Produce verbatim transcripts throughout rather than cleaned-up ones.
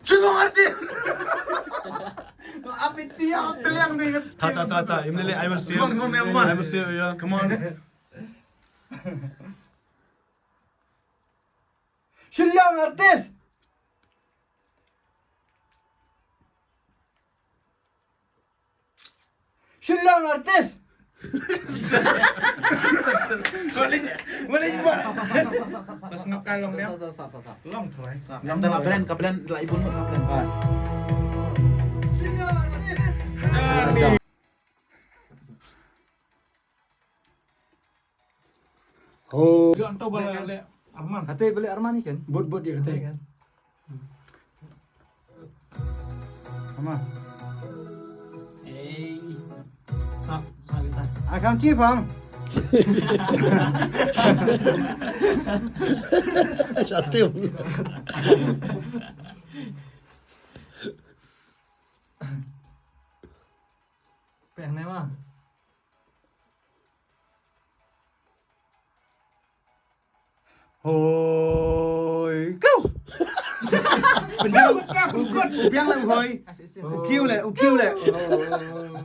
Shillong artist. Apitia, peliang ni. Ta, ta, ta, ta. Im lele, I will see you. Come on, come on, come on. I will see you, yeah. Come on. Shillong artist. Shillong artist. Boleh, boleh buat. Sap, sap, sap, sap, sap, sap. Pas ngap kalong dia. Sap, sap, sap, sap, sap. Long tu, eh. Sap. Yang dalam plan, ka plan, dalam ibu ka plan. Ah. Shillong artist. Oh. Dia entah balik, balik Arman. Kata balik Arman ni kan? Bot, bot dia kata. Kan? Arman. Eh. Sap, sap kita. Akam cipang. Satu. Peh ne ma. Hoi, kau. Penjau. Biang lah, hoi. Ukiu le, ukiu le.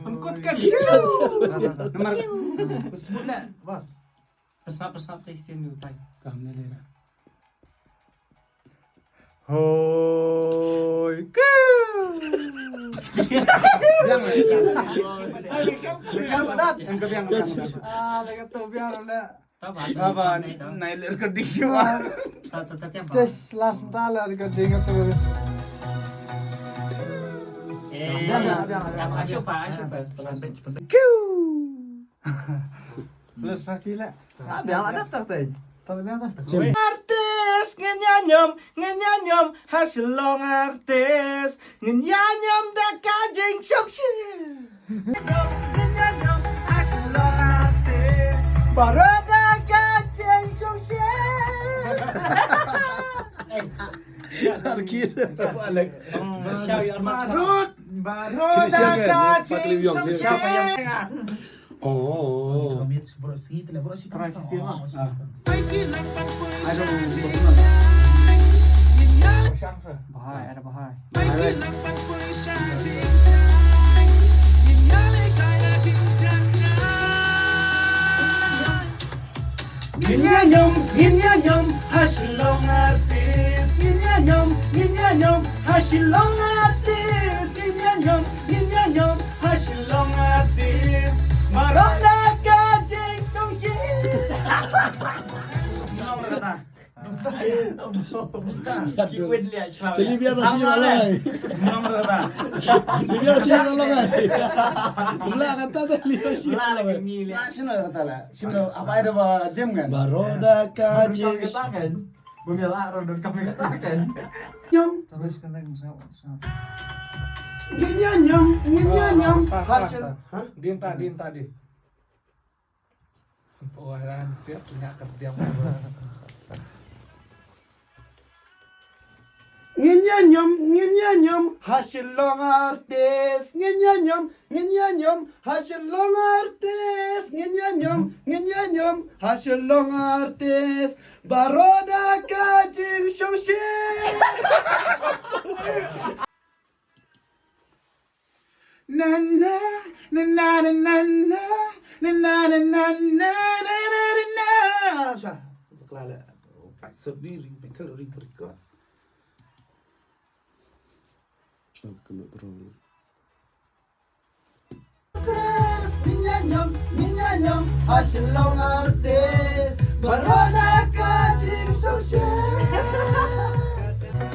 Angkut kan. Nomor. Sebut le, bos. Pesap, pesap, testing dulu, tai. Kam le, le. Hoi, kau. Biang le. Biang, biang, biang. Ah, lagi tu biang le. Taba, taba, nai ler ka ding shuwa. Ta, ta, ta, tiang pa. Just last ta ler ka ding tu. Eh, biang, biang, biang, biang. Ashu pa, ashu pa. Kiu. Plus pa kila. Ah, biang ada tak tai. Tak biang tak. Artist ngin ïa ñiom, ngin ïa ñiom ha Shillong artist. Ngin ïa ñiom da ka jingshongshit. Baroh da ka jingshongshit. Arki, Alex. Baroh, baroh da ka jingshongshit. Oh. Try to sing lah. Ah. I don't know. Bahai, ada bahai. Ngin ïa ñiom, ngin ïa ñiom ha Shillong artist. Ngin ïa ñiom, ngin ïa ñiom ha Shillong artist. Ngin ïa ñiom, ngin ïa ñiom ha Shillong artist. Baroh da ka jingshongshit. Ki wit liah shwa. Te Libya na shi ra long ai. Nong ra ta. Libya na shi ra long ai. Mla kata te Libya shi ra long ai. La shino ra ta la. Shino apa ada ba jem kan? Baroh da ka jing. Bumi la ro don kami kata kan. Nyam. Terus kena ngin sa. Ngin ïa ñiom, ngin ïa ñiom. Hasil. Din ta, din ta, din. Wah, ran siap punya kerja. Ngin ïa ñiom, ngin ïa ñiom ha Shillong artist. Ngin ïa ñiom, ngin ïa ñiom ha Shillong artist. Ngin ïa ñiom, ngin ïa ñiom ha Shillong artist. Baroh da ka jingshongshit. Na na na na na na na. Sa bakla la. Pat sep ni ring bengkel ring perikot. Sab kena terus. Ngin ïa ñiom, ngin ïa ñiom ha Shillong artist. Baroh da ka jingshongshit.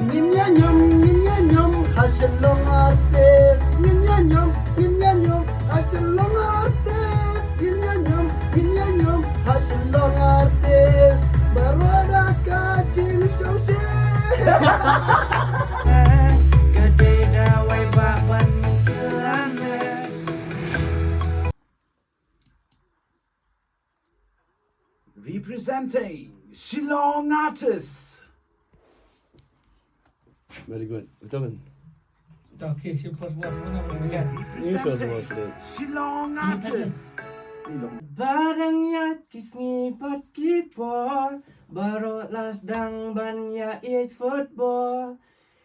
Ngin ïa ñiom, ngin ïa ñiom ha Shillong artist. Ngin ïa ñiom, ngin ïa ñiom ha Shillong artist. Ngin ïa ñiom, ngin ïa ñiom ha Shillong artist. Baroh da ka jingshongshit. Ka dei da wai ba ban klan. Representing Shillong artist. Very good. Betul kan? Okay, si first word mana boleh kan? Ini first word sudah. Shillong artist. Ba dang ïaid ki sngi bad ki por, baroh la sdang ban ïa ïeit football.